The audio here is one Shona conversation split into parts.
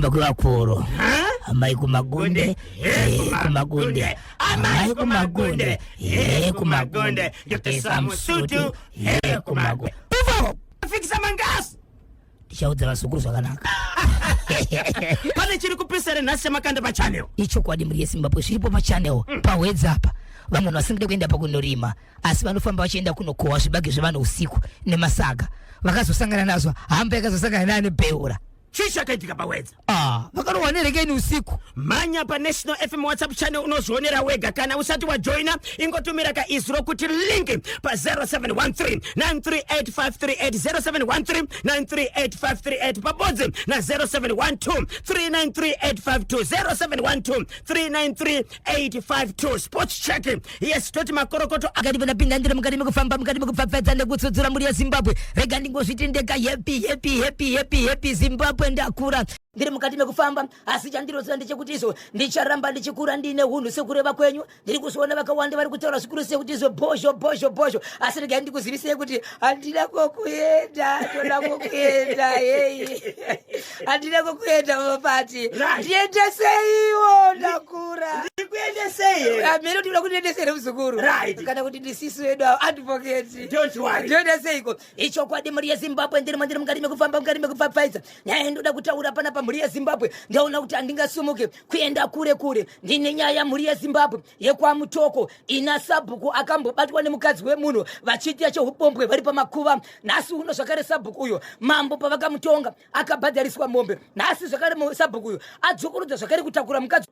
Kufamba kwevakuru. Amai kumagunde, eh, kumagunde. Amai kumagunde, eh, kumagunde. Ndotesa musutu, eh, kumagunde. Before Fikisa mangasi. Ndichaudza vazukuru zvakanaka. Pane chiri kupisa here nhasi chamakanda pachannel? Ichokwadi mhuri yeZimbabwe zviripo pachannel pahwedza apa. Vamwe vanhu vasingade kuenda pakunorima asi vanofamba vachienda kunokohwa zvibage zvevanhu usiku nemasaga. Vakazosangana nazvo hamba yakazosangana nane bheura. Chii chakaitika pawedza? Ah, vakarohwa nerekeni usiku. Mhanya paNational FM WhatsApp channel unozvionera wega. Kana usati wajoina, ingotumira kaizwi rokuti link pa 0713 938 0713 938 pabodzi na 0712 393852 0712 393852. Sports check. Yes, toti makorokoto. Akati panapinda ndiri mukati mekufamba mukati mekupfapfaidza nekutsudzura mhuri yeZimbabwe. Rega ndingozviti ndega happy happy happy happy happy Zimbabwe ndakura. Ndiri mukati mekufamba asi chandinoziva ndechekuti izvo ndicharamba ndichikura ndiine hunhu sekureva kwenyu. Ndiri kuzviona vakawanda vari kutaura zvikuru sekuti izvo bhozho bhozho bhozho, asi regai ndikuzivisei kuti handina kwokuenda, ndoda kwokuenda. Hei, handina kwokuenda mapati, ndiendeseiwo ndakura. Ndikuendesei? Amene kuti uda kundiendesa here muzukuru? Right. Kana kuti ndisisu vedu avo advocate. Don't worry. Ndioendeseiko? Ichokwadi mhuri yeZimbabwe, ndiri mandiri mukati mekufamba mukati mekupfapfaidza nyaya yandoda kutaura panapa mhuri yeZimbabwe. Ndaona kuti handingasumuke kuenda kure kure, ndine nyaya mhuri yeZimbabwe yekwaMutoko ina sabhuku akambobatwa nemukadzi wemunhu vachiita cheupombwe vari pamakuva. Nhasi uno zvakare sabhuku uyo mambo pavakamutonga akabhadhariswa mombe. Nhasi zvakare sabhuku uyo adzokorodza zvakare kutakura mukadzi.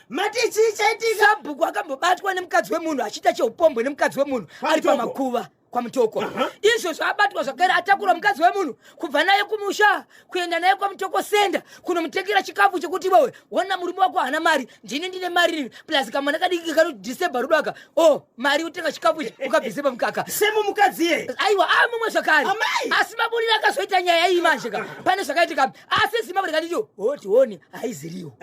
Mati chii chaitika? Sabhuku akambobatwa nemukadzi wemunhu achiita cheupombwe nemukadzi wemunhu ari pamakuva kwaMutoko. Izvo zvabatwa zvakare atakura mukadzi wemunhu kubva naye kumusha kuenda naye kwaMutoko senda kunomutengera chikafu chekuti iwewe wona murume wako haana mari, ndini ndine mari nini, plus kamwana kadiki kanodisturba rudo aka o oh, mari utenga chikafu ichi ukabvise pamukaka semu mukadzi iye aiwa a mumwe zvakare Amai! Asi maburiro akazoita nyaya iyi manje ka pane zvakaitika, asi Zimbabwe rikatiti hoti honi haiziriwo.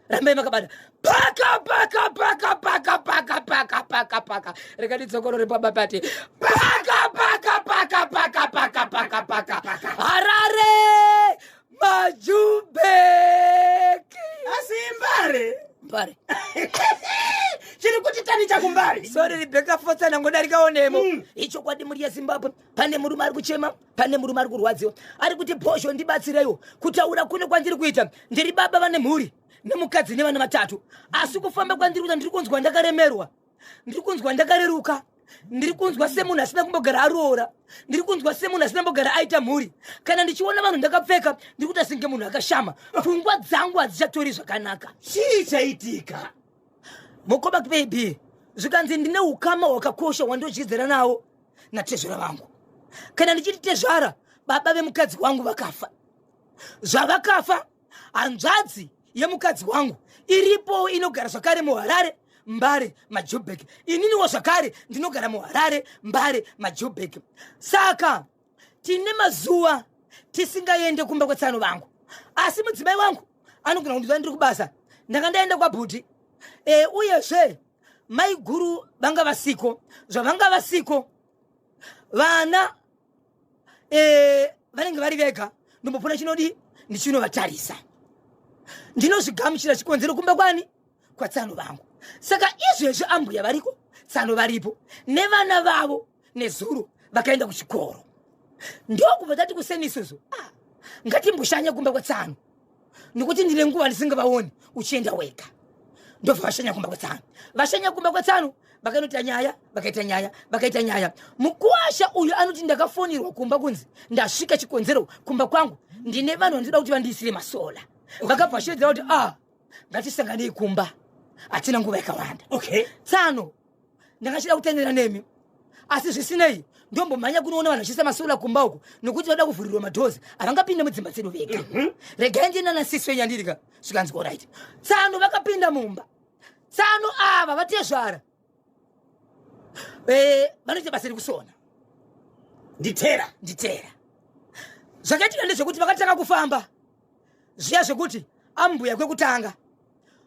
Rambai makabata paka paka paka paka paka paka paka paka rikatitsokorore pabapati paka paka paka paka paka paka paka Harare Majubeki. Asi imbare. Mbare. Chiri kuti tani chakumbare. Sorry Rebecca Fotsana ngodarikawo nemo. Ichokwadi mhuri yeZimbabwe, pane murume ari kuchema, pane murume ari kurwadziwa, ari kuti bhozho ndibatsireiwo. Kutaura kune kwandiri kuita, ndiri baba vane mhuri nemukadzi nevana vatatu, asi kufamba kwandiri kuita ndiri kunzwa ndakaremerwa, ndiri kunzwa ndakareruka, ndiri kunzwa semunhu asina kumbogara aroora, ndiri kunzwa semunhu asina kumbogara aita mhuri. Kana ndichiona vanhu ndakapfeka ndiri kuita senge munhu akashama, pfungwa dzangu hadzichatori zvakanaka. Chii chaitika? Mukoma baby, zvikanzi ndine ukama hwakakosha hwandodyidzana nawo natezvara vangu. Kana ndichiti tezvara, baba vemukadzi wangu vakafa. Zvavakafa, hanzvadzi yemukadzi wangu iripo inogara zvakare muHarare Mbare Majubek. Ininiwo zvakare ndinogara muHarare Mbare Majubek. Saka tine mazuva tisingaende kumba kwetsano vangu, asi mudzimai wangu anogona kundiziva ndiri kubasa, ndanga ndaenda kwabhuti e, uyezve maiguru vanga vasiko. Zvavanga vasiko, vana e, vanenge vari vega, ndombopona chinodi ndichinovatarisa, ndinozvigamuchira chikonzero kumba kwani kwatsano vangu. Saka izvezvi ambuya variko, tsano varipo nevana vavo. Nezuro vakaenda kuchikoro, ndokubva tati kuseni isusu, ah, ngatimboshanya kumba kwatsano nekuti ndine nguva ndisingavaoni, uchienda wega. Ndobva vashanya kumba kwatsano. Vashanya kumba kwatsano vakanoita nyaya, vakaita nyaya, vakaita nyaya. Mukuwasha uyu anoti ndakafonirwa kumba kunzi ndasvika, chikonzero kumba kwangu ndine vanhu vandinoda kuti vandiisire masola. Vakabva vashevedzera kuti ah, ngatisanganei kumba, hatina nguva yakawanda. Tsano ndakachida kutendera nemi, asi zvisinei ndombomhanya kunoona vanhu vachiisa masola kumba uku nokuti vada kuvhurirwa madhozi, havangapinda mudzimba dzedu vega. Regai ndienda nasisi wenyu andirika. Zvikanzi alright. Tsano vakapinda mumba. Tsano ava vatezvara vanoita basa rekusona. Nditera. Nditera. Zvakaitika ndezvekuti vakatanga kufamba zviya zvekuti ambuya kwekutanga,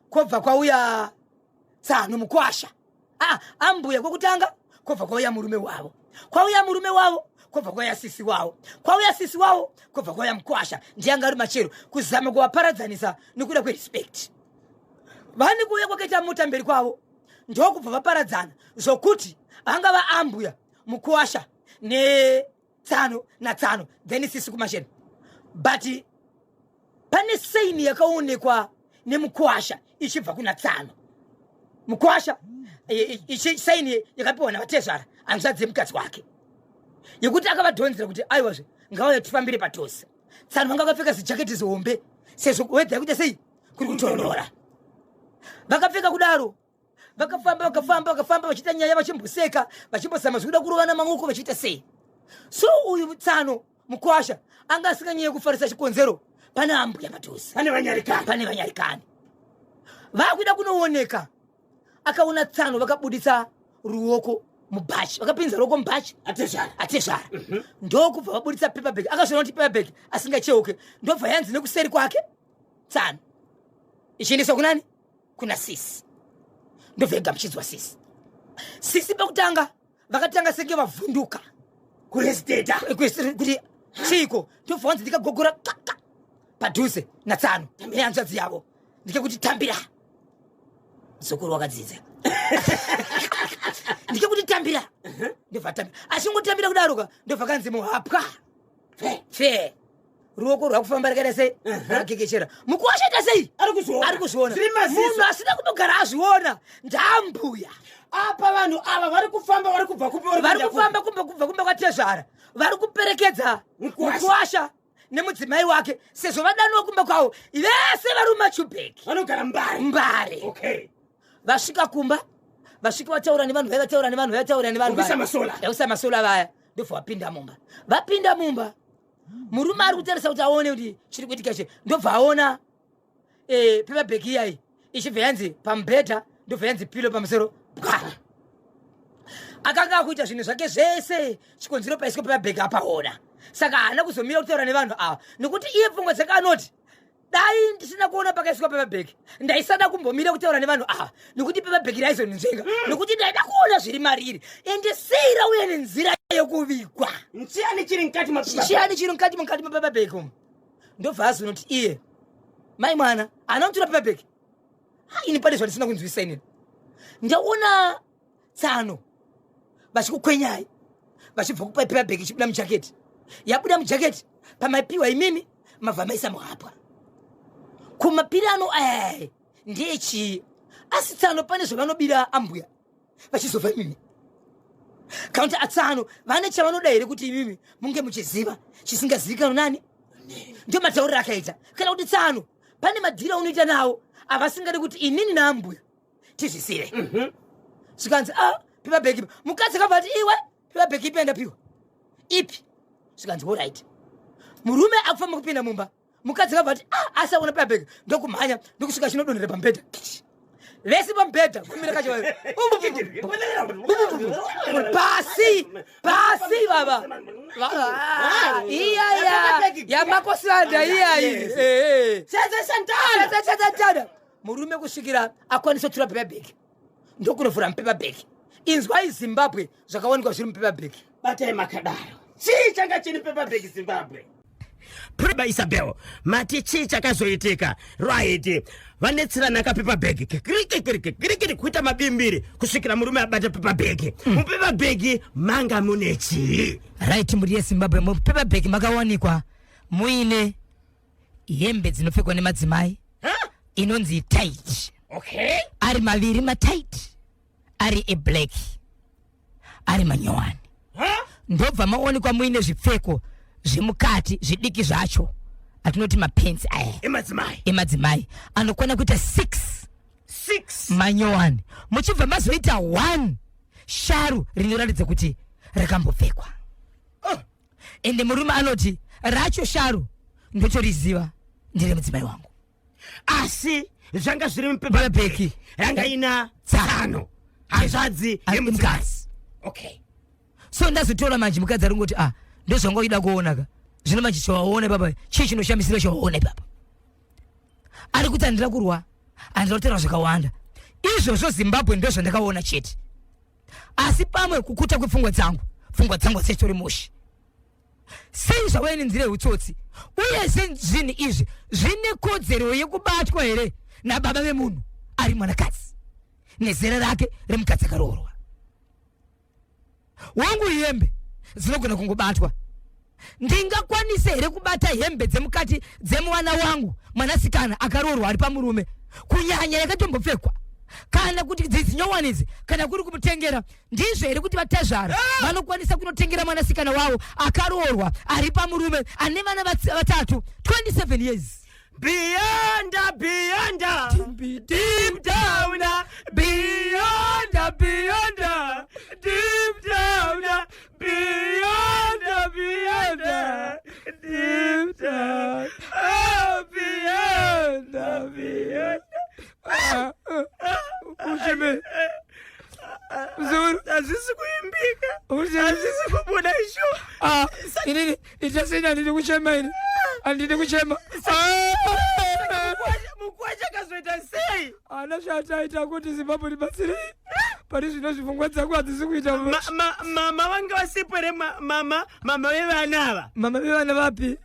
kwobva kwauya tsano mukwasha. Ah, ambuya kwekutanga, kwobva kwauya murume wavo, kwauya murume wavo. Kwobva kwauya sisi wavo, kwauya sisi wavo, kwobva kwauya mukwasha, ndiye anga ari machero, kuzama kuvaparadzanisa nekuda kwerespect. Vane kuuya kwakaita mota mberi kwavo, ndokubva vaparadzana, zvokuti vanga vaambuya, mukwasha netsano natsano, then sisi kumachena. But pane saini yakaonekwa nemukwasha ichibva kuna tsano mukwasha, saini yakapiwa navatezvara, hanzvadzi yemukadzi wake, yekuti akavadhonzera kuti aiwazve, ngauya tifambire padhuze. Tsano vanga vakapfeka zijaketi zihombe, sezvo wedha yekuita sei, kuri kutonhora. Vakapfeka kudaro, vakafamba, vakafamba, vakafamba, vachiita nyaya, vachimboseka, vachimbozama zvekuda kurovana maoko, vachiita sei. So uyu tsano mukwasha anga asinganyanye kufarisa, chikonzero pane ambuya padhuze. Pane vanyarikani. Pane vanyarikani vakuida kunooneka. Akaona tsano vakabuditsa ruoko mubhachi, vakapinza ruoko mubhachi. Atezvara. Atezvara. Ndokubva vabuditsa paper bag. Akazviona kuti paper bag asingacheuke, ndobva yanzi nekuseri kwake tsano ichiendeswa kunani? Kuna sisi. Ndobva yagamuchidzwa sisi. Sisi pakutanga vakatanga senge vavhunduka. Kuresiteta. Kuti chiiko. Ndobva wanzi ndikagogora kaka padhuze natsano nehanzvadzi yavo, ndikekuti tambira muzukuru wakadzidza, ndikekuti tambira. Ndobva tambira, achingotambira kudaroka, ndobva kanzi muhapwa pfe, ruoko rwakufamba rakaita sei? Rakekechera. Mukuwasha ita sei? Ari kuzviona. Ari kuzviona. Zviri maziso. Munhu asina kumbogara azviona ndambuya. Apa vanhu ava vari kufamba, vari kubva kupi? Vari kuenda kupi? Kufamba kumba, kubva kumba kwatezvara, vari kuperekedza Mukuwasha. Mukuwasha nemudzimai wake, sezvo vadaniwa kumba kwavo vese vari mumachubheki. Vanogara Mbare. Mbare. Vasvika kumba, vasvika vataura nevanhu vaya, vataura nevanhu vaya, vataura nevanhu Vekuisa vaya. masola. Vekuisa masola vaya. Ndobva vapinda mumba. Vapinda mumba, murume ari kutarisa kuti aone kuti chiri kuitika che, ndobva aona paper bag iyai ichibva yanzi pamubhedha, ndobva yanzi pillow pamusoro bwa. Akanga akuita zvinhu zvake zvese, chikonzero paiswa paper bag apaona. Saka haana kuzomira kutaura nevanhu ava, nekuti iye pfungwa dzake anoti, dai ndisina kuona pakaiswa paper bag, ndaisada kumbomira kutaura nevanhu ava, nekuti paper bag raizondinzvenga, nekuti ndaida kuona zviri mariri. Ende sei rauya nenzira yekuvigwa? Chiani chiri mukati mapepa? Chiani chiri mukati mapaper bag umu? Ndobva azonoti iye mai mwana haana kutora paper bag. Ha, ini pane zvandisina kunzwisa. Inini ndaona tsano vachikukwenyai vachibva kupai paper bag ichibuda mujaketi, yabuda mujaketi pamaipiwa imimi, mabva maisa muhapwa kumapirano aya ndechii? Asi tsano pane zvavanobira ambuya vachizobva imimi, kana kuti atsano vane chavanoda here kuti imimi munge muchiziva chisingazivikanwa nani? Ndio matauriro akaita. Kana kuti tsano pane madhiri aunoita nawo avasingadi kuti inini naambuya tizvisive. Zvikanzi, a paper bag. Mukadzi akabva ati, iwe, paper bag ipi yandapiwa ipi? Zvikanzi, alright. Murume akufamba kupinda mumba, mukadzi akabva ati, ah, asaona paper bag, ndokumhanya, ndokusvika chinodonhera pamubhedha, vese pamubhedha kumira kacho pasi pasi baba. Iyaya yamakosanda iyayi. Santana. Murume kusvikira akwanisa kutora paper bag, ndokunovhura mupaper bag. Inzwai Zimbabwe, zvakawanikwa zviri mupaper bag. Batai makadaro. Chii changa chiri paper bag, Zimbabwe? Preba Isabel, mati chii chakazoitika? Right, vanetserana kapaper bag, kirikirikirikiri kuita mabimbiri kusvikira murume abata paper bag. Mupaper bag manga mune chii? Right, mhuri yeZimbabwe, mupaper bag makawanikwa muine hembe dzinopfekwa nemadzimai. Huh? Inonzi tight. Ari maviri matight, ari eblack, ari manyowani. Huh? Ndobva maonekwa muine zvipfeko zvemukati zvidiki zvacho atinoti mapensi aya. Emadzimai. Emadzimai anokwana kuita 6. Six. Manyowani. Muchibva mazoita 1 sharu rinoratidza kuti rakambopfekwa. Oh. Ende murume anoti racho sharu ndotoriziva, ndere mudzimai wangu. Asi zvanga zviri mupaper bag ranga ina Tsano. tsano hanzvadzi yemudzimai. Mukadzi. So Okay. ndazotora manje, mukadzi ari ngoti, ah, ndozvanga uchida kuona ka. Zvino manje chawaona ipapa chii? Chinoshamisira chawaona ipapa? Ari kuti handina kurwa, handina kutaura zvakawanda. Izvozvo, Zimbabwe, ndo zvandakaona chete. Asi pamwe kukuta kwepfungwa dzangu, pfungwa dzangu hadzichitori mushe. Sei zvauya nenzira yeutsotsi? Uyezve zvinhu izvi zvine kodzero yekubatwa here nababa vemunhu ari mwanakadzi nezera rake remukadzi akaroorwa? Wangu hembe dzinogona kungobatwa. Ndingakwanise here kubata hembe dzemukati dzemwana wangu mwanasikana akaroorwa ari pamurume, kunyanya yakatombopfekwa kana kuti dzidzinyowani idzi, kana kuri kumutengera? Ndizvo here kuti vatezvara ah! vanokwanisa kunotengera mwanasikana wavo akaroorwa ari pamurume ane vana vatatu 27 years? Beyond, beyond, deep down, beyond, beyond, deep down, beyond, beyond, deep down, oh, beyond, beyond. Ucheme. Mzuru. Hazvisi kuimbika. Hazvisi kubuda isho. Ah, inini ichasina handidi kuchema ini. Handidi kuchema. Mukwasha kazoita sei? Ana zvataita kuti Zimbabwe ribatsirei. Pari zvino zvipfungwa dzangu hadzisi kuita. Mama vange vasipo here mama mama vevana ava? Mama vevana vapi?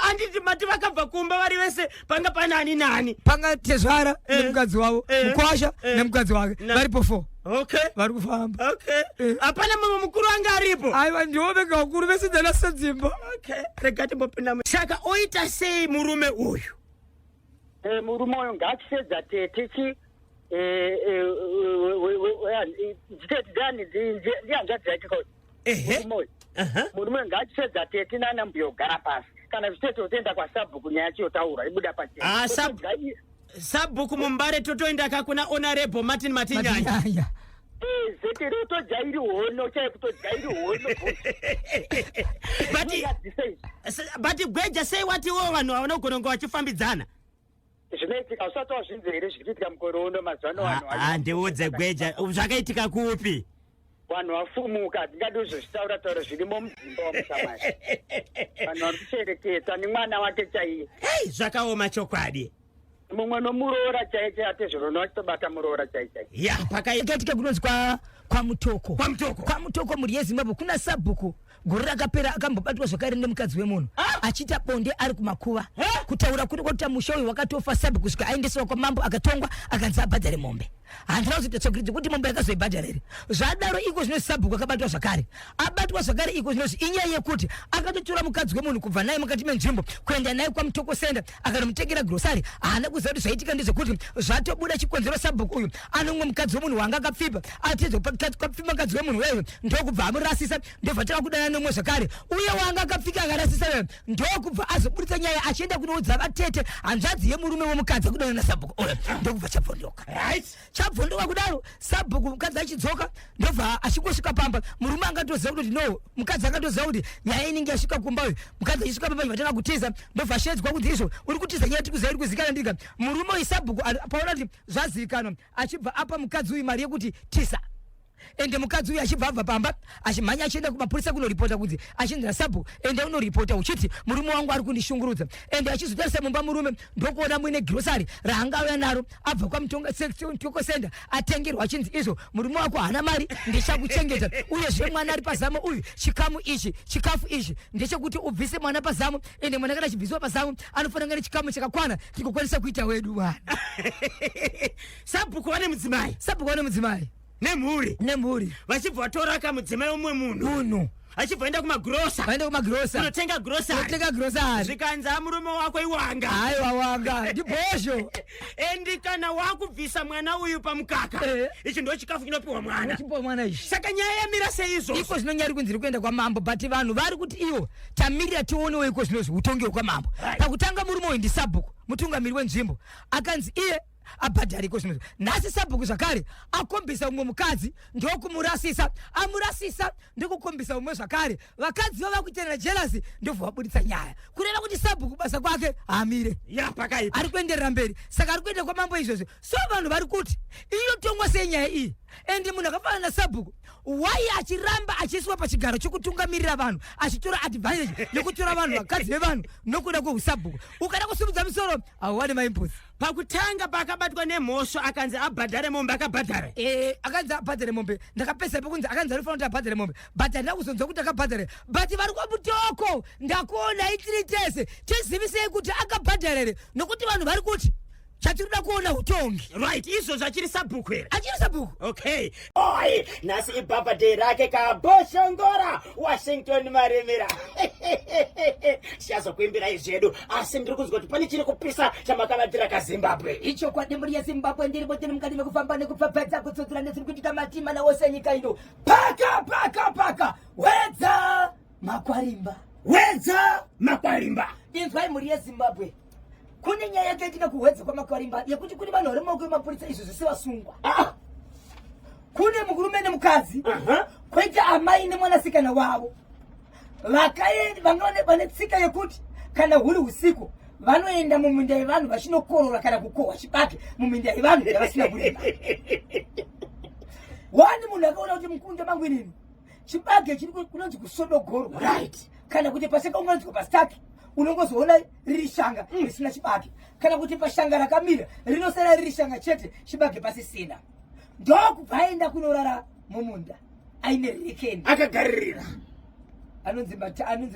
Anditi mati vakabva kumba vari vese panga pana ani nani? Panga tezvara eh. nemukadzi wavo, eh. mukwasha eh. nemukadzi wake. Varipo four. Okay. Vari kufamba. Okay. Hapana mumwe mukuru anga aripo. Aiwa ndiwo vega vakuru vese dzana sedzimba. Okay. Rega timbopinda. Saka oita sei murume uyu? Eh, murume uyu ngaachishedza tete chi tete ndiani ndihanzvadzi yake ko murume uyu murume uyu ngaachishedza tete nana mbuya ogara pasi kana zvitete otoenda kwasabhuku nyaya yacho yotaura ibuda pachena ah, sabhuku mumbare totoenda ka kuna honorable Martin Matinyanya zete rotojairi hono chai kutojairi hono but gweja sei watiwo vanhu havana kugona kunge vachifambidzana zvinoitika usati wazvinzwa here zviri kuitika mukore uno mazuva ano vanhu handiudze gweja zvakaitika kupi vanhu vafumuka hatingadi kuzozvitaura taura zvirimo mudzimba wamusamai vanhu vari kushereketa nemwana wake chaiye hei zvakaoma chokwadi mumwe nomuroora chaiye chaiye atezvorono achitobata muroora chaiye chaiye ya pakaitika kunonzi kwa kwamutoko kwamutoko kwamutoko mhuri yezimbabwe kuna sabhuku gore rakapera akambobatwa zvakare nemukadzi wemunhu ah! achiita bonde ari kumakuva kutaura kuri kwakuita musha uyu wakatofa sabhuku kusvika aendesewa kwamambo akatongwa akanzi abhadhare mombe handina kuzoita tsvakiridzo kuti mombe yakazoibhadhara here zvadaro iko zvino sabhuku akabatwa zvakare abatwa zvakare iko zvinozvi inyaya yekuti akatotora mukadzi wemunhu kubva naye mukati menzvimbo kuenda naye kwamutoko senda akanomutengera grosari haana kuziva kuti zvaitika ndezvekuti zvatobuda chikonzero sabhuku uyu anomwe mukadzi wemunhu wanga akapfiba atedza kwapfiba mukadzi wemunhu weyo ndokubva amurasisa ndobva tava kudana nomwe zvakare uye wanga akapfika akarasisa weyo ndokubva azoburitsa nyaya achienda kunoudza vatete hanzvadzi yemurume wemukadzi akudana nasabhuku uyo ndokubva chabvondoka right chabvondoka kudaro sabhuku mukadzi achidzoka ndobva achingosvika pamba murume angatoziva kuti no mukadzi akatoziva kuti nyaya inenge yasvika kumba uyu mukadzi achisvika pamba vatanga kutiza ndobva ashedzwa kuti izvo uri kutiza nyaya tikuziva iri kuzikana ndika murume uyu sabhuku paona kuti zvazivikanwa achibva apa mukadzi uyu mari yekuti tisa ende mukadzi uyu achibva abva pamba achimhanya achienda kumapurisa kunoripota kunzi achinzi nasabhuku ende unoripota uchiti murume wangu ari kundishungurudza ende achizotarisa mumba murume ndokuona muine girosari raangauya naro abva kwamutoko senda atengerwa achinzi izvo murume wako haana mari ndichakuchengeta uyezve mwana ari pazamo uyu chikamu ichi chikafu ichi ndechekuti ubvise mwana pazamo ende mwana kana achibviswa pazamo anofanira kunge nechikamu chakakwana tikokwanisa kuita wedu mwana sabhuku vane mudzimai sabhuku vane mudzimai nemhuri nemhuri vachibva vatora kamudzimai umwe munhu munhu achibva enda kumagrosa vaenda kumagrosa kunotenga grocery kunotenga grocery zvikanzi amurume wako iwanga haiwa wanga ndibhozho endi kana wakubvisa mwana uyu pamukaka Eh. ichi ndo chikafu chinopiwa mwana chipiwa mwana ichi saka nyaya yamira seizvozvo iko zvino nyaya iri kunzi iri kuenda kwamambo but vanhu vari kuti iwo tamirira tionewo iko zvinozvi utongi hwekwamambo Right. pakutanga murume uyu ndisabhuku mutungamiri wenzvimbo akanzi iye abhadhare iko zvinozvi nhasi sabhuku zvakare akombisa umwe mukadzi ndokumurasisa amurasisa ndokukombisa umwe zvakare vakadzi vava kuiterera jelasi ndobva vabuditsa nyaya kureva kuti sabhuku basa kwake haamire ya pakaipa ari kuenderera mberi saka ari kuenda kwamambo izvozvo so vanhu vari kuti inotongwa sei nyaya iyi ende munhu akafanana nasabhuku why achiramba achiiswa pachigaro chekutungamirira vanhu achitora advantage yekutora vanhu vakadzi vevanhu nokuda kweusabhuku ukada kusimudza musoro hauwane maimputs. Pakutanga paakabatwa nemhosva akanzi abhadhare mombe, akabhadhara. Eh, akanzi abhadhare mombe. Ndakapesa pekunzi akanzi anofanira kuti abhadhare mombe, but handina kuzonzwa kuti akabhadhare. But vari kwaMutoko, ndakuona itiri tese, tizivisei kuti akabhadhara here, nokuti vanhu vari kuti chatiri kuda kuona utongi. Right, izvozvo achiri sabhuku here? Achiri sabhuku. Okay, oi, nhasi ibhabhadhei rake kaBoshongora Washington Maremera. Tichazokuimbirai zvedu, asi ndiri kunzwa kuti pane chiri kupisa chamakavatira kaZimbabwe. Ichokwadi, mhuri yeZimbabwe, ndiripo, tiri mukati mekufamba nekupfapfadza kutsudzura nezviri kuitika matima wose nyika ino. Paka paka paka, Wedza Makwarimba. Wedza Makwarimba. Inzwai, mhuri yeZimbabwe, kune nyaya yakaitika kuHwedza kwaMakwarimba yekuti kune vanhu vari mumaoko emapurisa izvo zvese vasungwa. Kune murume nemukadzi, kwoita amai nemwanasikana wavo, vanga vane tsika yekuti kana huri usiku vanoenda muminda yevanhu vachinokorora kana kukohwa chibage muminda yevanhu yavasina kurima. Wani munhu akaona kuti mukunda mangu inini chibage chiri kunonzi kusodogorwa, kana kuti pasakaunganidzwa pastaki, unongozoona riri shanga risina chibage, kana kuti pashanga rakamira rinosara riri shanga chete, chibage pasisina. Ndokubva aenda kunorara mumunda aine rekeni. Akagaririra. Anonzi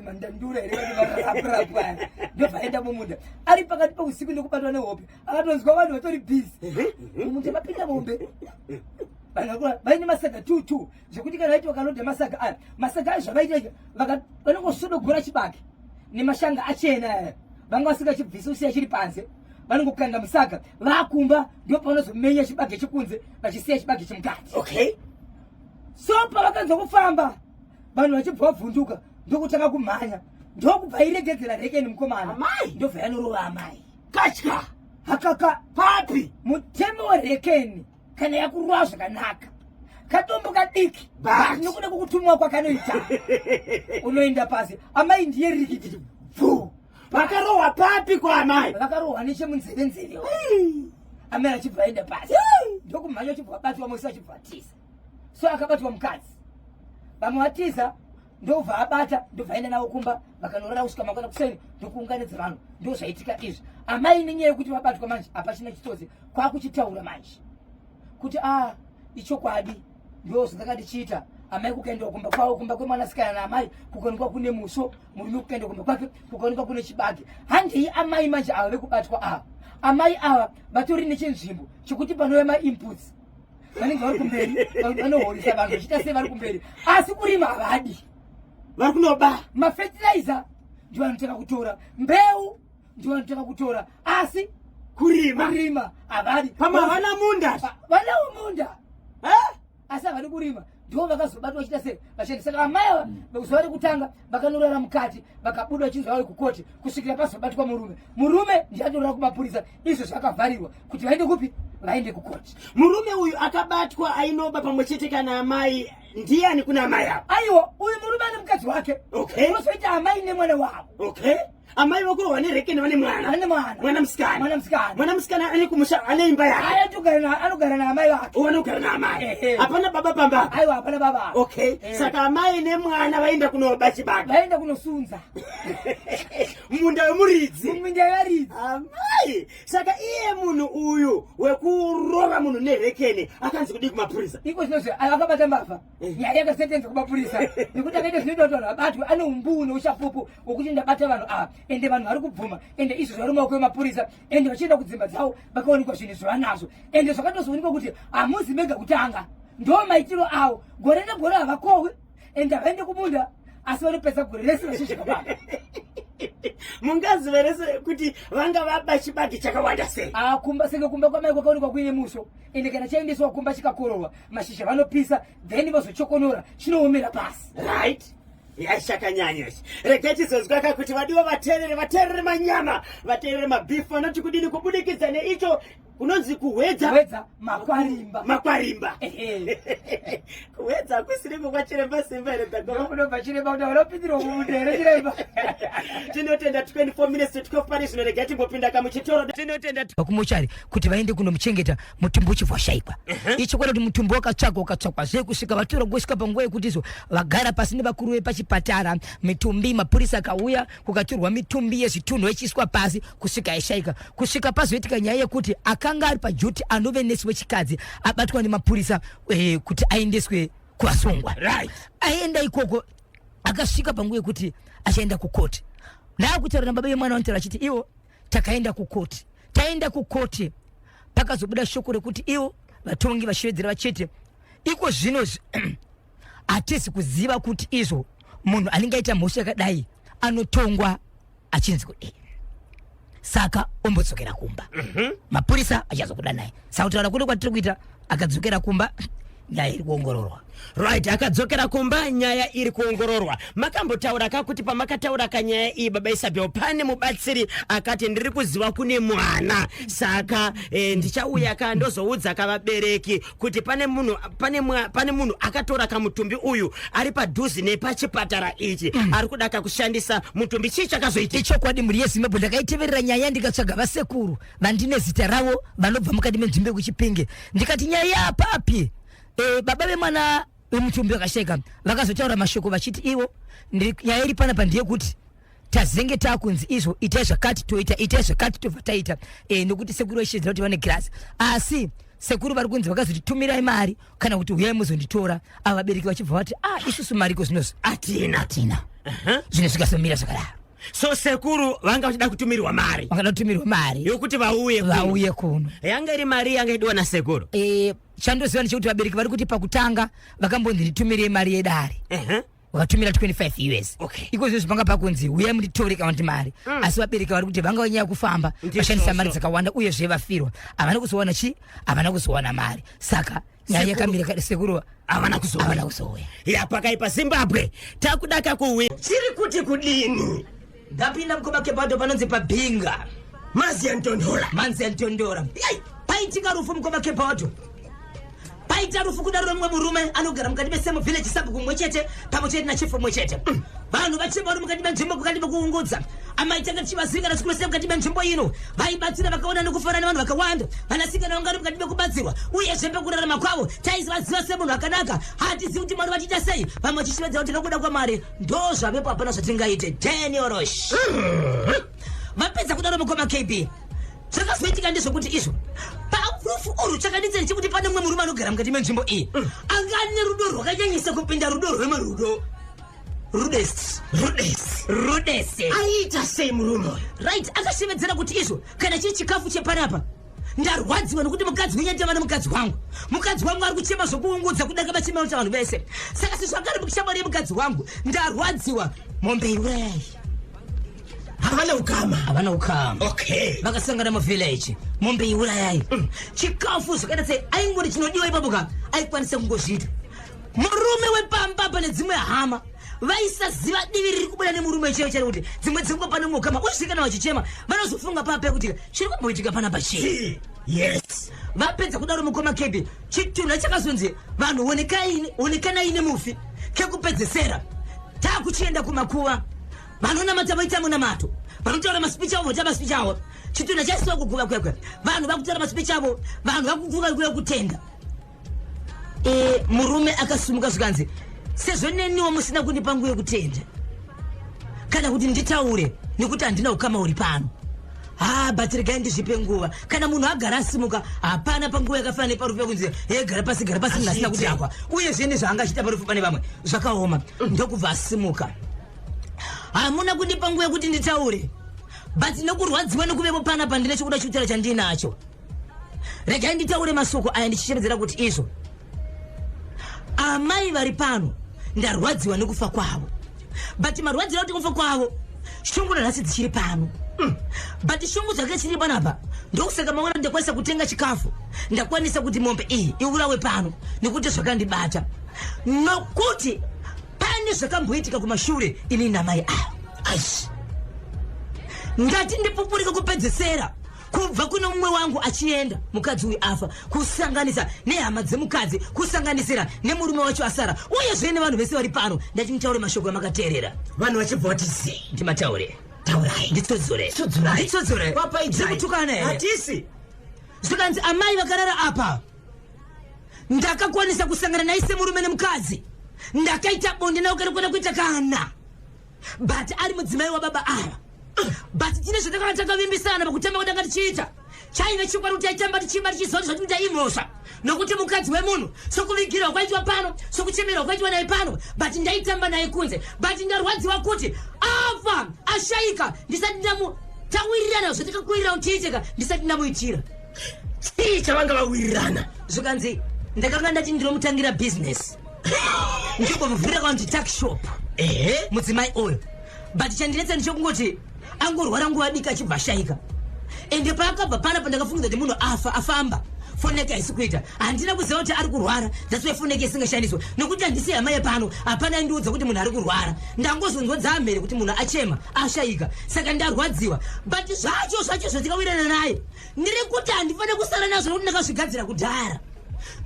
mandandura here, marapurapu aya. Ndobva aenda mumunda ari pakati peusiku nekubatwa nehope, akatonzwa vanhu vatori busy mumunda, mapinda mombe. Vanhu vaine masaga two two, zvekuti kana vaiti vakalodha masaga aya, masaga aya zvavaita, vanongosodogora chibage nemashanga achena aya, vanga vasingachibvisi, usiya chiri panze, vanongokanda musaga. Vakumba ndo pavanozomenya chibage chekunze, vachisiya chibage chemukati. So pavakanzwa kufamba vanhu vachibva vavhunduka, ndokutanga kumhanya, ndokubva iregedzera rekeni mukomana. Amai! Ndobva yanorova amai. Katya. Hakaka. Papi? Mutemo werekeni, kana yakurova zvakanaka, katombo kadiki, But- nokuda kwokutumwa kwakanoita, unoenda pasi. Amai ndiye rikiti bvu. Vakarohwa papi kwaamai? Vakarohwa nechemunzeve nzeve, amai achibva aenda pasi, ndokumhanya, achibva abatwa musi, achibva atiza. So akabatwa mukadzi, vamwe vatiza, ndobva abata, ndobva aenda navo kumba, vakanorara kusvika mangwana kuseni, ndokuunganidza vanhu. Ndo zvaitika izvi. Amai nenyaya yekuti vabatwa manje, hapachina chitsotsi, kwakuchitaura manje kuti a ichokwadi, ndo zvandanga ndichiita. Amai kukaendwa kumba kwavo, kumba kwemwanasikana naamai, kukaonekwa kune musvo. Murume kukaenda kumba kwake, kukaonekwa kune chibage. Handei amai manje ava vekubatwa ava, amai ava vatori nechinzvimbo chekuti panouya mainputs vanenge vari kumberi, vanohorisa vanhu vachiita sei, vari kumberi, asi kurima havadi. Vari kunoba. Mafertilizer ndivo vanotanga kutora, mbeu ndivo vanotanga kutora, asi kurima kurima havadi. Pamwe havana munda. Vanawo munda. Eh? Asi havadi kurima. Ndo vakazobatwa vachiita sei, vachienda. Saka amai ava zuva rekutanga vakanorara mukati, vakabuda vachinzi vave kukoti, kusvikira pazobatwa murume. Murume ndiye atorara kumapurisa, izvo zvakavharirwa kuti vaende kupi? Vaende kukoti. Murume uyu akabatwa ainoba pamwe chete kana amai ndiani kuna amai ava? Aiwa, uyu murume ane mukadzi wake. Unozoita amai nemwana wavo. Okay, amai vakurohwa nerekeni vane mwana? Vane mwana. Mwana musikana? Mwana musikana. Mwana musikana ane kumusha, ane imba yake? Aya, anogara naamai vake. Vanogara naamai? Ehe. Hapana baba pamba? Aiwa, hapana baba. Saka amai nemwana vaenda kunoba chibage? Vaenda kunosunza. Munda wemuridzi. Muminda yevaridzi. Amai, saka iye munhu uyu wekurova munhu nerekeni akanzi kudii kumapurisa? Iko zvinozvi akabata mbavha, nyaya yakasentenza kumapurisa nekuti akaita zvinoita kuti vanhu vabatwe, ane umbuu neuchapupu hwekuti ndabata vanhu ava, ende vanhu vari kubvuma, ende izvo zvari mumaoko emapurisa, ende vachienda kudzimba dzavo vakaonekwa zvinhu zvavanazvo, ende zvakatozoonekwa kuti hamuzi mega kutanga, ndo maitiro avo gore negore. Havakohwi ende havaende kumunda, asi vanopedza gore rese vachisvika papa. Mungaziva rese kuti vanga vaba chibage chakawanda sei? Ah, kumba senge kumba kwamai kwakaonekwa kuine musvo, ende kana chaendeswa kumba chikakororwa, mashizha vanopisa, then vozochokonora, chinoomera pasi. Right, yachakanyanya ichi. Regai tizonzwa ka kuti vadiwa vateerere, vateerere manyama, vateerere mabhifu vanoti kudini kubudikidza neicho. Kunonzi kuhwedza. Hwedza makwarimba. Makwarimba. Kuhwedza hakusiriko kwachiremba Simba here Dhagoma? Kunobva chiremba kuti unopindirwa mumunda here chiremba? Tinotenda 24 minutes to 12 pari zvino regai timbopinda kamuchitoro. Tinotenda kumochari kuti vaende kunomuchengeta mutumbi uchibva washaikwa. Ichokwadi kuti mutumbi wakatsvagwa ukatsvakwa zve kusvika vatora kusvika panguva yekuti izvo vagara pasi nevakuru vepachipatara mitumbi mapurisa akauya kukatorwa mitumbi yezvitunhu ichiiswa pasi kusvika yashaika kusvika pazoitika nyaya yekuti akanga ari pajuti anove nesi wechikadzi abatwa nemapurisa eh, kuti aendeswe kuvasungwa right. Aenda ikoko akasvika panguva yekuti achaenda kukoti ndaakutaura nababa yemwana vanotaura achiti iwo takaenda kukoti taenda kukoti pakazobuda shoko rekuti iwo vatongi vashevedzera vachete iko zvino hatisi kuziva kuti izvo munhu anenge aita mhosva yakadai anotongwa achinzi kudii saka ombodzokera kumba mhm. mapurisa achazokuda naye saka kutaura kuno kwatiri kuita akadzokera kumba nyaya iri kuongororwa right akadzokera kumba nyaya iri kuongororwa makambotaura ka kuti pamakataura kanyaya iyi baba isabel pane mubatsiri akati ndiri kuziva kune mwana saka eh, ndichauya ka ndozoudza kavabereki kuti pane munhu pane, mwa, pane munhu akatora kamutumbi uyu ari padhuze nepachipatara ichi mm. ari kuda kakushandisa mutumbi chii chakazoitika ichokwadi mhuri yezimbabwe ndakaiteverera nyaya ndikatsvaga vasekuru vandine zita ravo vanobva mukati menzvimbo yekuchipinge ndikati nyaya yapapi e, baba vemwana vemutumbi vakashaika vakazotaura mashoko vachiti ivo nyaya iri panapa ndeyekuti tazenge takunzi izvo itai zvakati toita itai zvakati tobva taita e, nokuti sekuru vaishedzera kuti vane girasi asi sekuru vari kunzi vakazoti tumirai mari kana kuti huyai muzonditora ava vabereki vachibva vati ah isusu mariko zvinozvi atina atina zvinhu zvikazomira zvakadaro so sekuru vanga vachida kutumirwa mari vakada kutumirwa mari yokuti vauye vauye kuno yanga iri mari yanga idiwa nasekuru e, chandoziva ndechekuti vabereki vari kuti pakutanga vakambonzi nditumirei mari yedare uh -huh vakatumira 25 us okay. iko zvino zvipanga pakunzi huyai munditore kana kuti mari mm. asi vabereki vari kuti vanga vanyaya kufamba vashandisa mari dzakawanda uyezve vafirwa havana kuzowana chi havana kuzowana mari saka nyaya yakamira sekuru havana kuzouya ya pakaipa zimbabwe takudaka kuwi chiri kuti kudini ndapinda mukoma kebado panonzi pabhinga manzi antonhora manzi antonhora paitika rufu mukoma kebado paita rufu kudaro nomumwe murume anogara mukati mesame village sabhuku mumwe chete pamwe chete nachief mumwe chete vanhu vachema vari mukati menzvimbo mukati mekuungudza amai tanga tichivaziva kana zvikuru sei mukati menzvimbo ino vaibatsira vakaona nekufara nevanhu vakawanda vanasikana vanga vari mukati mekubatsirwa uyezve pekurarama kwavo taivaziva semunhu akanaka hatizivi kuti mwari vachiita sei vamwe vachishivedza kuti nokuda kwamwari ndozvavepo hapana zvatingaite daniel rosh vapedza kudaro mukoma kb Zvakazoitika ndezvekuti izvo parufu urwu chakanditsa ndechekuti pane mumwe murume anogara mukati menzvimbo iyi mm. anga ane rudo rwakanyanyisa kupinda rudo rwemarudo rudest rudest rudest aiita sei murume uyu right akashevedzera kuti izvo kana chiri chikafu chepanapa ndarwadziwa nokuti mukadzi wenyu atava nemukadzi wangu mukadzi wangu ari kuchema zvokuungudza kudarika vachema kuti vanhu vese saka sezvo anga ari shamwari yemukadzi wangu ndarwadziwa mombe iurayai havana ukama havana ukama okay vakasangana muvillage mombe iurayai mm. chikafu zvakaita sei aingori chinodiwa ipapo ka aikwanisa kungozviita murume wepamba pane dzimwe hama vaisaziva divi riri kubuda nemurume chaiyo chari kuti dzimwe dzenguva pane mumwe ukama uyezve kana vachichema vanozofunga papa kuti chiri kumboitika panapa chii yes vapedza kudaro mukoma kebi chitunha chakazonzi vanhu onekanai nemufi kekupedzesera takuchienda kumakuva vanonamata voita munamato vanotaura masipichi avo voita masipichi avo chitunha chaisiwa kuguva kwekwe vanhu vakutaura masipichi avo vanhu vakuguva kuya kutenda e, murume akasumuka zvikanzi sezvo neniwo musina kundipa nguva yekutenda kana kuti nditaure nekuti handina ukama uri pano ha but regai ndizvipe nguva kana munhu agara asimuka hapana panguva yakafanana neparufu pekunzi he gara pasi gara pasi munhu asina kudhakwa uyezve nezvaanga achiita parufu pane vamwe zvakaoma ndokubva asimuka hamuna kundipa nguva yekuti nditaure but nokurwadziwa nekuvepo panapa ndine chokuda chikutaura chandiinacho regai nditaure masoko aya ndichicheredzera kuti izvo amai vari pano ndarwadziwa nekufa kwavo but marwadziro kuti kufa kwavo shungu nanhasi dzichiri pano mm. but shungu dzake chiri panapa ndokusaka maona ndakwanisa kutenga chikafu ndakwanisa kuti mombe iyi iurawe pano nekuti zvakandibata nokuti pane zvakamboitika kumashure ini namai ava aish ndati ndipupurike kupedzesera. Kubva kune mumwe wangu achienda, mukadzi uyu afa, kusanganisa nehama dzemukadzi, kusanganisira nemurume wacho asara, uyezve nevanhu vese vari pano, ndati mutaure mashoko amakateerera. Vanhu vachibva vati zii. Ndimataure. Taurai. Nditsodzore. Tsudzurai. Nditsodzore. Papaidzai. Ndikutukana here? Hatisi. Zvikanzi amai vakarara apa, ndakakwanisa kusangana naye semurume nemukadzi, ndakaita bonde nawo kana kuona kuita kana, but ari mudzimai wababa ava. But tine zvatakanga takavimbisana pakutamba kwatanga tichiita. Chaive chokwadi kuti taitamba tichiba, tichiziva kuti zvatinoita imhosva, nokuti mukadzi wemunhu, sokuvigirwa kwaitwa pano, sokuchemerwa kwaitwa naye pano, but ndaitamba naye kunze. But ndarwadziwa kuti afa, ashayika, ndisati ndamu tawirirana zvatakakwirira kuti tiiteka, ndisati ndamuitira. Chii chavanga vawirirana? Zvikanzi ndakanga ndati ndinomutangira bhizinesi, ndikuvhurira kanti tuckshop. Mudzimai uyu, but chandinetsa ndechokungoti angorwara nguva diki achibva ashayika. Ende paakabva panapa, ndakafungidza kuti munhu afa, afamba. Foni yake haisi kuita. Handina kuziva kuti ari kurwara. That's why foni yake isingashandiswa, nokuti handisi hama yepano. Hapana aindiudza kuti munhu ari kurwara. Ndangozonzwa dzamhere kuti munhu achema, ashayika. Saka ndarwadziwa, but zvacho zvacho zvatikawirana naye, ndiri kuti handifaniri kusara nazvo, nokuti ndakazvigadzira kudhara.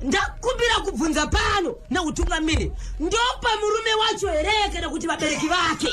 Ndakumbira kubvunza pano neutungamiri, ndopa murume wacho here kana kuti vabereki vake?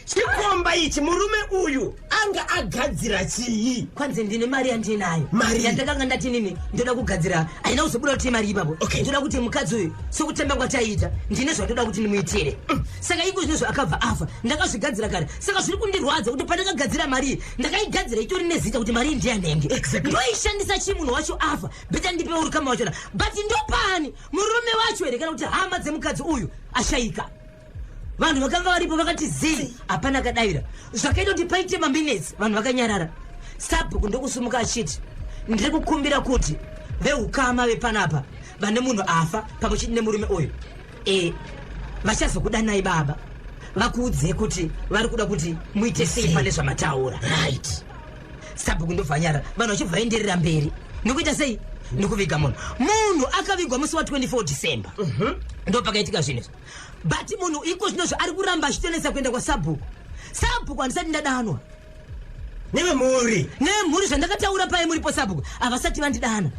Chikomba ichi, murume uyu anga agadzira chii? Kwanzi ndine mari yandinayo. Mari? Yandakanga ndati nini ndoda kugadzira, haina kuzobuda kuti mari ipapo. Ndoda kuti mukadzi uyu, sokutamba kwataiita, ndine zvandoda kuti ndimuitire. Saka iko zvinozvo akabva afa, ndakazvigadzira kare. Saka zviri kundirwadza kuti pandakagadzira mari iyi, ndakaigadzira itori nezita kuti mari iyi ndiyanenge. Ndoishandisa chii munhu wacho afa? Better ndipe urukama wachona. But ndopani, murume wacho here kana kuti hama dzemukadzi uyu ashayika? Vanhu vakanga varipo vakati zii, hapana akadavira. Zvakaita kuti paite maminutes vanhu vakanyarara. Sabhuku ndokusumuka achiti, ndiri kukumbira kuti veukama vepanapa vane munhu afa pamwe chete nemurume uyu, vachazokudanai baba, vakuudzei kuti vari kuda kuti muite sei pane zvamataura. Sabhuku ndobva nyarara, vanhu vachibva vaenderera mberi nekuita sei, nekuviga munhu. Munhu akavigwa musi wa24 December, ndo pakaitika zvinhu izvi. But munhu iko zvinozvo ari kuramba achitonetsa kuenda kwasabhuku. Sabhuku, handisati ndadanwa. Nevemhuri. Nemhuri. Zvandakataura paye muripo sabhuku, havasati vandidana.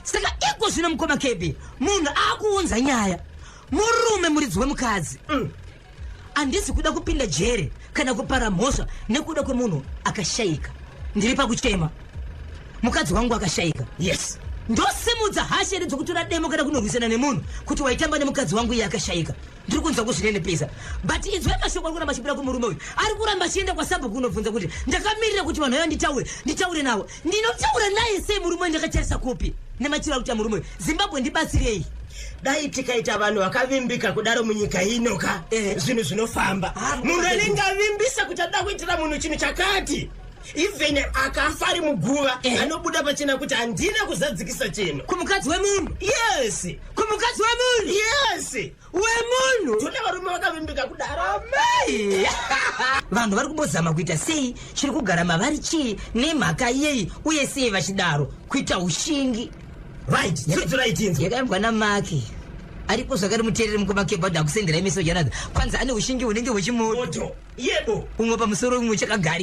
Saka iko zvino, mukoma KB, munhu akuunza nyaya, murume muridzi wemukadzi. Handisi kuda kupinda jere kana kupara mhosva nekuda kwemunhu akashayika. Ndiri pakuchema, mukadzi wangu akashayika. Ndosimudza hasha here dzokutora demo kana kunorwisana nemunhu kuti waitamba nemukadzi wangu iye akashayika? Ndiri kunzwa kuzvinenepesa. But inzwai mashoko ari kuramba achibuda kumurume uyu. Ari kuramba achienda kwasabhuku kunobvunza kuti ndakamirira kuti vanhu vaiva nditaure, nditaure navo. Ndinotaura naye sei murume uyu? Ndakatarisa kupi nemachiro ari kuita murume uyu? Zimbabwe, ndibatsirei. Dai tikaita vanhu vakavimbika kudaro munyika ino ka, zvinhu zvinofamba. Ah, munhu anenge avimbisa kuti ada kuitira munhu chinhu chakati, even akafa ari muguva, anobuda pachena kuti handina kuzadzikisa chinhu. Kumukadzi wemunhu. Yes. Kumukadzi wemunhu. Yes. Wemunhu. Tune varume vakavimbika kudaro. Amai, vanhu vari kumbozama kuita sei? Chiri kugara mavari chii, nemhaka yei, uye sei vachidaro kuita ushingi? Right, tsudzurai tinzwa. Yakaimbwa namaki aripo zvakare. Muteereri, mukoma Kebhadha akusenderai mesojanadza. Kwanzi ane ushingi hunenge hwechimoto. Moto yebo. Umwe pamusoro, umwe chakagarira.